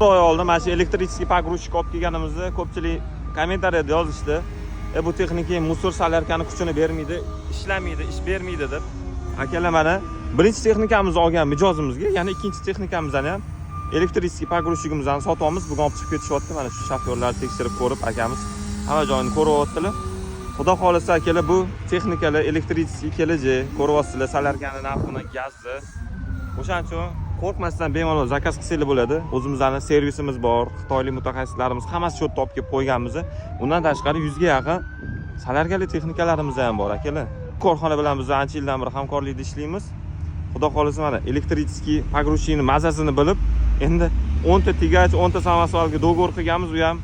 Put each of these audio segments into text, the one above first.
Bir oy oldin mana shu электрический погрузчик olib kelganimizda ko'pchilik kommentariyada yozishdi. Bu texnika мусор солярка ni kuchini bermaydi, ishlamaydi, ish bermaydi deb. Akalar, mana birinchi texnikamizni olgan mijozimizga yana ikkinchi texnikamizni ham, электрический погрузчик imizni sotyapmiz. Bugun olib chiqib ketishyapti. Mana shu shofyorlar tekshirib ko'rib, akamiz hamma joyini ko'ryaptilar. Xudo xohlasa, akalar, bu texnikalar электрический kelajak, ko'ryapsizlar солярка ni narxini, gazni. O'shaning uchun qo'rqmasdan bemalol заказ qilsanglar bo'ladi. O'zimizni servisimiz bor, xitoylik mutaxassislarimiz hammasi shu yerda olib kelib qo'yganmiz. Undan tashqari 100 ga yaqin солярка li texnikalarimiz ham bor, akalar. Korxona bilan biz ancha yildan beri hamkorlikda ishlaymiz. Xudo xohlasa, mana электрический погрузчик ni mazasini bilib, endi 10 ta тягач, 10 ta самосвал ga договор qilganmiz, u ham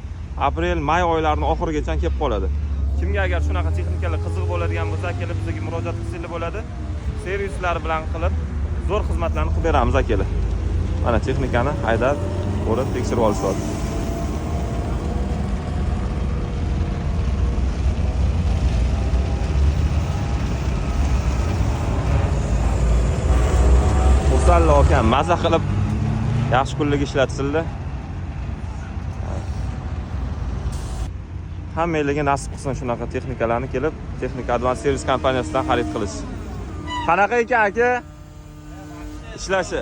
aprel, may oylarini oxirigacha kelib qoladi. Kimga agar shunaqa texnikalar qiziq bo'ladigan bo'lsa, akalar, bizga murojaat qilsanglar bo'ladi. Servislar bilan qilib, zo'r xizmatlarni qilib beramiz, akalar. Mana texnikani haydab, ko'rib, tekshirib olishyapti. Xursandlar akam, maza qilib yaxshi kunlik ishlatsinlar. Hammanglarga nasib qilsin shunaqa texnikalarni kelib, Texnika Advance Service kompaniyasidan xarid qilish. Qanaqa ekan, aka? Ishlashi.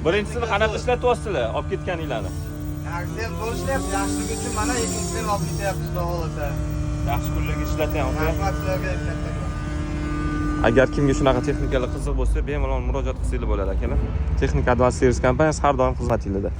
Birinchisini qanaqa ishlatyapsizlar, olib ketganinglarni? Yaxshi ham zo'r ishlayapti. Yaxshiligi uchun mana ikkinchisini ham olib ketyapmiz, xudo xohlasa. Yaxshi kunlarga ishlatyapti. Rahmat sizlarga kattakon. Agar kimga shunaqa texnikalar qiziq bo'lsa, bemalol murojaat qilsanglar bo'ladi, akalar. Texnika Advance Service kompaniyasi har doim xizmatingizda.